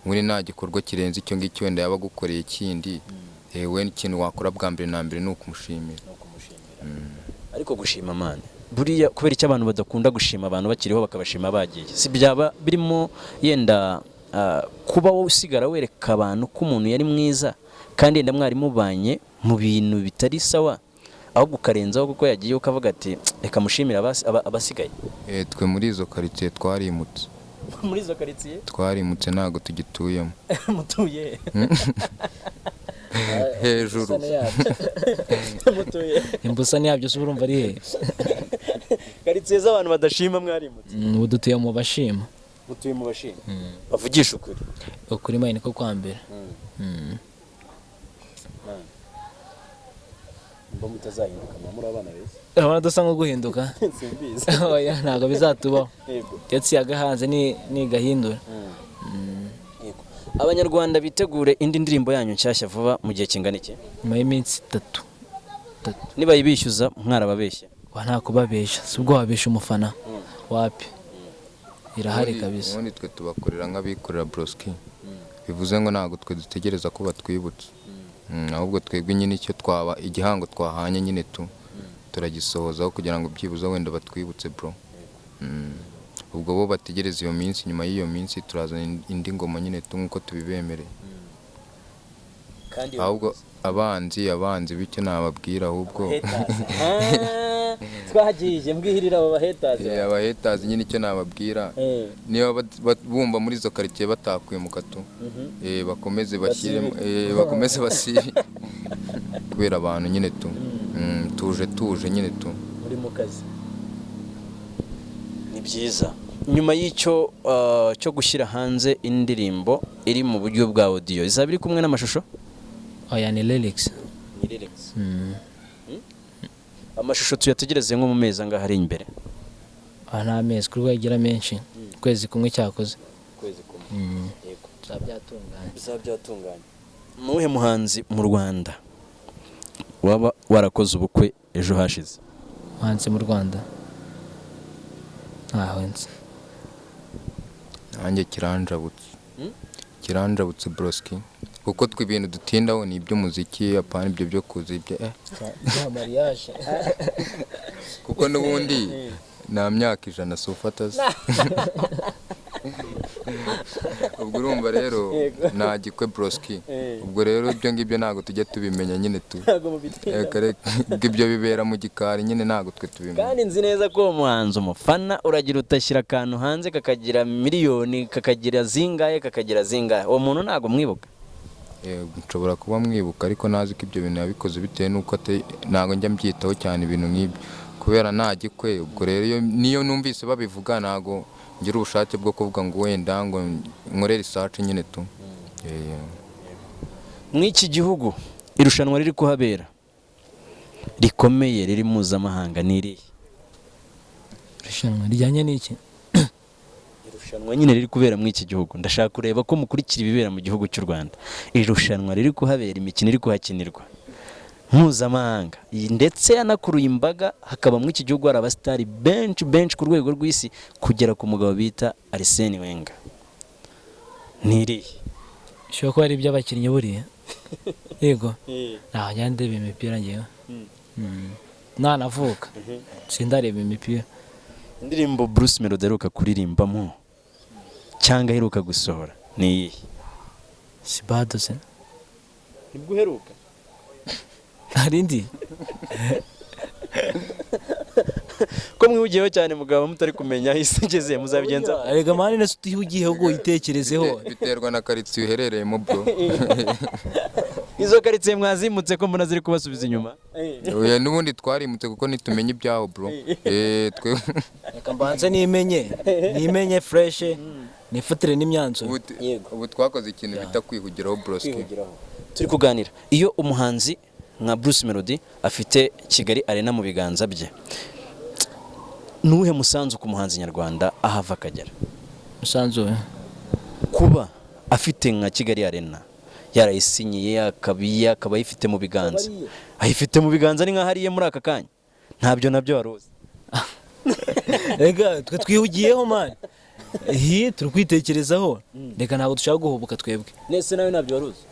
Muri nta gikorwa kirenze icyo ngicyo wenda yaba agukoreye kindi, we ikintu wakora bwa mbere na mbere ni ukumushimira. Ariko gushima, man, buriya kubera icyo abantu badakunda gushima abantu bakiriho bakabashima bagiye, si byaba birimo yenda kuba wowe usigara wereka abantu ko umuntu yari mwiza kandi yenda mwari mubanye mu bintu bitari sawa, ahubwo ukarenzaho kuko yagiye ukavuga ati reka mushimire abasigaye? Twe muri izo karitsiye twarimutse. Muri izo karitsiye? Twarimutse, ntabwo tugituyemo. Mutuye? Hejuru. Mutuye? Imbusane yabyo se urumva ari he? Karitsiye z'abantu badashima mwarimutse? Ubu dutuye mu bashima. Mutuye mu bashima, bavugisha ukuri. Ukuri man niko kwa mbere. Mba mutazahinduka muba muri abana beza. Urabona dusa nko guhinduka? Simbizi. Oya, ntabwo bizatubaho. Yego. Ndetse yagahanze ni gahindura. Yego. Abanyarwanda bitegure indi ndirimbo yanyu nshyashya vuba mu gihe kingana iki? Nyuma y'iminsi 3, 3. Nibayibishyuza mwarababeshye? Wa, nta kubabesha, si ubwo wabesha umufana wapi, irahari kabisa. Ubundi twe tubakorera nk'abikorera, broski. Bivuze ngo ntabwo twe dutegereza ko batwibutsa, ahubwo twebwe nyine icyo twaba igihango twahanye nyine tu turagisohozaho kugira ngo byibuze wenda batwibutse, bro. Ubwo bo bategereza iyo minsi, nyuma y'iyo minsi turazana indi ngoma nyine tu nk'uko tubibemereye. Kandi Ahubwo abanzi bityo nababwira ahubwo twagiye mbwihirira abo bahetazi. Abahetazi nyine icyo nababwira, niba bumva muri izo karitsiye batakwimuka tu, bakomeze bashyiremo, bakomeze basibe kubera abantu nyine tu. Tuje tuje nyine tu. Muri mu kazi ni byiza. Nyuma y'icyo cyo gushyira hanze indirimbo iri mu buryo bwa audio, izaba iri kumwe n'amashusho? Oya, ni lyrics. Ni lyrics. Amashusho tuyategereze nko mu mezi angahe ari imbere? Aha nta mezi kuri yagira menshi, ukwezi kumwe cyakoze. Ukwezi kumwe? Yego. Bizaba byatunganye. Bizaba byatunganye. Nuwuhe muhanzi mu Rwanda waba warakoze ubukwe ejo hashize? Muhanzi mu Rwanda ntaho nzi. Nanjye kiranjabutse. Kiranjabutse, broski, kuko twe ibintu dutindaho ni iby'umuziki, apana ibyo byo kuza ibyo. Bya mariage? Kuko n'ubundi nta myaka 100 si ufata se? Ubwo urumva rero nta gikwe, broski. Ubwo rero ibyo ngibyo ntabwo tujya tubimenya nyine tu. Ntabwo mubitinda. Reka reka, ubwo ibyo bibera mu gikari nyine, ntabwo twe tubimenya. Kandi nzi neza ko uwo muhanzi umufana, uragira utashyira akantu hanze kakagira miliyoni, kakagira zingahe, kakagira zingahe, uwo muntu ntabwo mwibuka? Nshobora kuba mwibuka ariko ntazi ko ibyo bintu yabikoze bitewe n'uko ntabwo njya mbyitaho cyane ibintu nk'ibyo kubera nta gikwe. Ubwo rero niyo numvise babivuga ntabwo ngira ubushake bwo kuvuga ngo wenda ngo nkore research nyine tu. Mw'iki gihugu irushanwa riri kuhabera rikomeye riri mpuzamahanga ni irihe? Irushanwa rijyanye n'iki? Irushanwa nyine riri kubera muri iki gihugu, ndashaka kureba ko mukurikira ibibera mu gihugu cy'u Rwanda. Irushanwa riri kuhabera, imikino iri kuhakinirwa mpuzamahanga, iyi ndetse yanakuruye imbaga, hakaba muri iki gihugu hari abasitari benshi benshi ku rwego rw'isi kugera ku mugabo bita Arsene Wenger, ni irihe? Bishobora kuba ari iby'abakinnyi buriya, yego. Ntabwo njya ndeba imipira ngewe. Nanavuka sindareba imipira. Indirimbo Bruce Melody aheruka kuririmbamo cyangwa aheruka gusohora ni iyihe? Si bado se? Nibwo uheruka? Hari indi? Ko mwihugiyeho cyane mugabo mutari kumenya aho isi igeze, muzabigenza? Erega man, nese utihugiyeho ngo uyitekerezeho. Biterwa na karitsiye uherereyemo, bro. Izo karitsiye mwazimutse ko mbona ziri kubasubiza inyuma? Oya, n'ubundi twarimutse kuko nitumenye ibyaho, bro. Twe Reka mbanze nimenye, nimenye fresh, nifatire n'imyanzuro. Ubu twakoze ikintu bita kwihugiraho, broski. Turi kuganira, iyo umuhanzi nka Bruce Melody afite Kigali Arena mu biganza bye, nuwuhe musanzu ku muhanzi nyarwanda aho ava akagera? Musanzu we? Kuba afite nka Kigali Arena yarayisinyiye, akaba ayifite mu biganza, ayifite mu biganza, ni nkaho ariye muri aka kanya. Ntabyo nabyo wari uzi? Reka twe twihugiyeho, man, hi turi kwitekerezaho. Reka, ntabwo dushaka guhubuka twebwe. Nese nawe ntabyo wari uzi?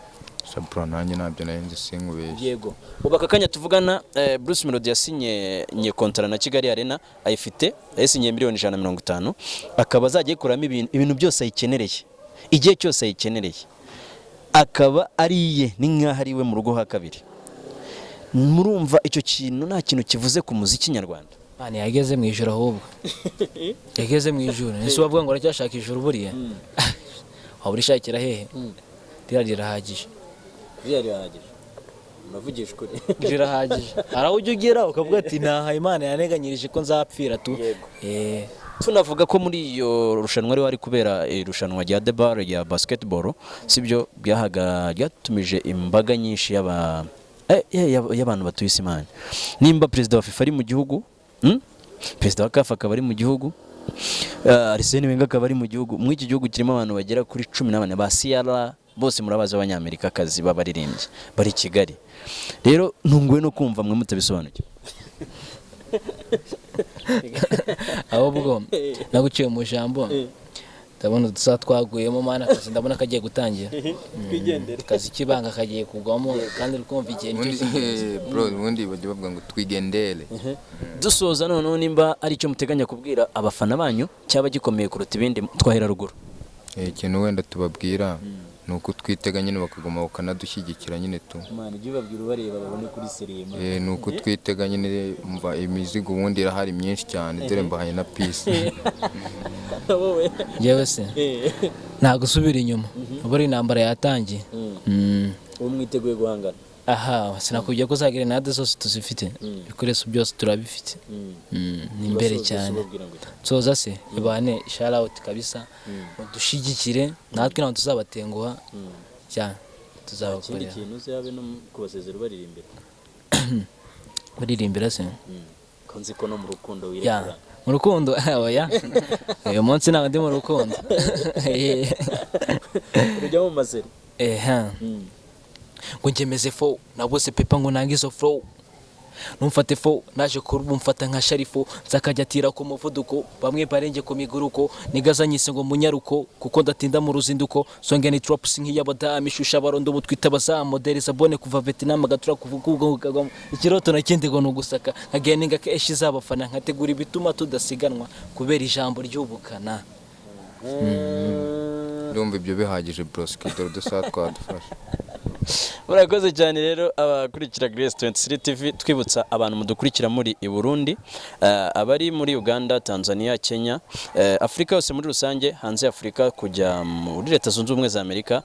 Sha bro, nanjye ntabyo nari nzi, sinkubeshye. Yego, ubu aka kanya tuvugana, Bruce Melody yasinye nye kontara na Kigali Arena, ayifite, yayisinyiye miliyoni 150, akaba azajya ayikuramo ibintu byose ayikenereye igihe cyose ayikenereye, akaba ari iye, ni nk'aho ari iwe mu rugo ha kabiri. Murumva icyo kintu nta kintu kivuze ku muziki nyarwanda? Man, yageze mu ijoro, ahubwo yageze mu ijoro. Ese wavuga ngo aracyashaka ijoro? Buriya waba urishakira hehe? Ririya rirahagije. Ririya rirahagije, muravugisha ukuri. Rirahagije. Hari aho ujya ugera ukavuga ati: "Naha Imana yanteganyirije ko nzapfira tu." Yego. Eh. Tunavuga ko muri iyo rushanwa ariho hari kubera irushanwa rya debar rya basketball, sibyo? Byahaga ryatumije imbaga nyinshi y'abantu batuye isi. Imana, nimba perezida wa FIFA ari mu gihugu, Perezida wa CAF akaba ari mu gihugu, Arsene Wenger akaba ari mu gihugu, muri iki gihugu kirimo abantu bagera kuri 14 ba Ciara bose murabazi, b'Abanyamerikakazi b'abaririmbyi bari i Kigali. Rero ntunguwe no kumva mwe mutabisobanukiwe. Ahubwo naguciye mu jambo, ndabona udusaha twaguyemo, mana. Akazi ndabona kagiye gutangira. Akazi k'ibanga kagiye kugwamo, kandi uri kumva igihe nicyo Ubundi cy'ingenzi. Bro, ubundi bajya bavuga ngo twigendere. Dusoza noneho, nimba ari icyo muteganya kubwira abafana banyu cyaba gikomeye kuruta ibindi, twahera ruguru. Ikintu wenda tubabwira ni uko twitega nyine, bakaguma bakanadushyigikira nyine tu. Imana ijye ubabwira ubareba babone kuri serema. Ni uko twitega nyine. Umva, imizigo ubundi irahari myinshi cyane, dore mbahaye na peace. Wowe? Njyewe se nta gusubira inyuma, ubu ari intambara yatangiye. Ubu mwiteguye guhangana? Aha sinakubwiye ko za grenade zose tuzifite, ibikoresho byose turabifite. Ni imbere cyane. Nsoza se, ibane shout out kabisa, mudushigikire, natwe ntabwo tuzabatenguha cyane, tuzabakorera. Kintu uzabe no kubasezera ubaririmbira. Baririmbira se? Ko nzi ko no mu rukundo Ya, mu rukundo? Oya, uyu munsi ntabwo ndi mu rukundo. Urujya mu maseri. Eha, ngo ngemeze fo nabuze pepa ngo nange izo flow, numfate fo naje kuri ubu mfata nka sharifo, nzakajya atira ku muvuduko, bamwe barenge ku miguruko, nigazanyise ngo munyaruko kuko ndatinda mu ruzinduko. Songe ni drops nk'iy'abadamu, ishusha abarondo ubu twita abazamu, modeli zabone kuva Vietnam, agatura kuvuga ubwo kagwamo ikiroto na kindi ngo ni ugusaka, nkageninga keshi z'abafana, nkategura ibituma tudasiganwa kubera ijambo ry'ubukana. Ndumva ibyo bihagije, broski, dore udusaha twadufashe. Murakoze cyane. Rero abakurikira Grace 23 TV, twibutsa abantu mudukurikira muri i Burundi, abari muri Uganda, Tanzania, Kenya, Afurika yose muri rusange, hanze ya Afurika kujya muri Leta Zunze Ubumwe za Amerika,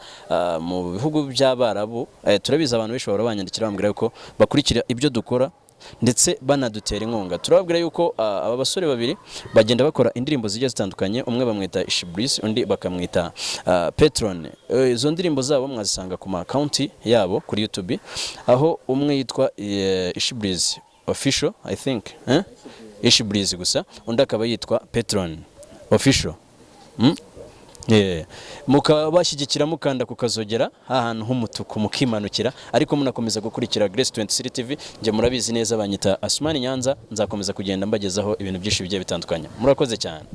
mu bihugu by'Abarabu, turabizi abantu benshi bahora banyandikira bambwira ko bakurikira ibyo dukora ndetse banadutera inkunga. Turababwira yuko aba basore babiri bagenda bakora indirimbo zigiye zitandukanye, umwe bamwita Ishibris, undi bakamwita Petron. Izo ndirimbo zabo mwazisanga ku ma account yabo kuri YouTube, aho umwe yitwa Ishibris Official, I think, eh? Ishibris gusa, undi akaba yitwa Petron Official. Yeah. Mukabashyigikira mukanda kukazogera ahantu h'umutuku mukimanukira, ariko munakomeza gukurikira Grace 23 TV. Njye murabizi neza banyita Asumani Nyanza, nzakomeza kugenda mbagezaho ibintu byinshi bigiye bitandukanye. Murakoze cyane.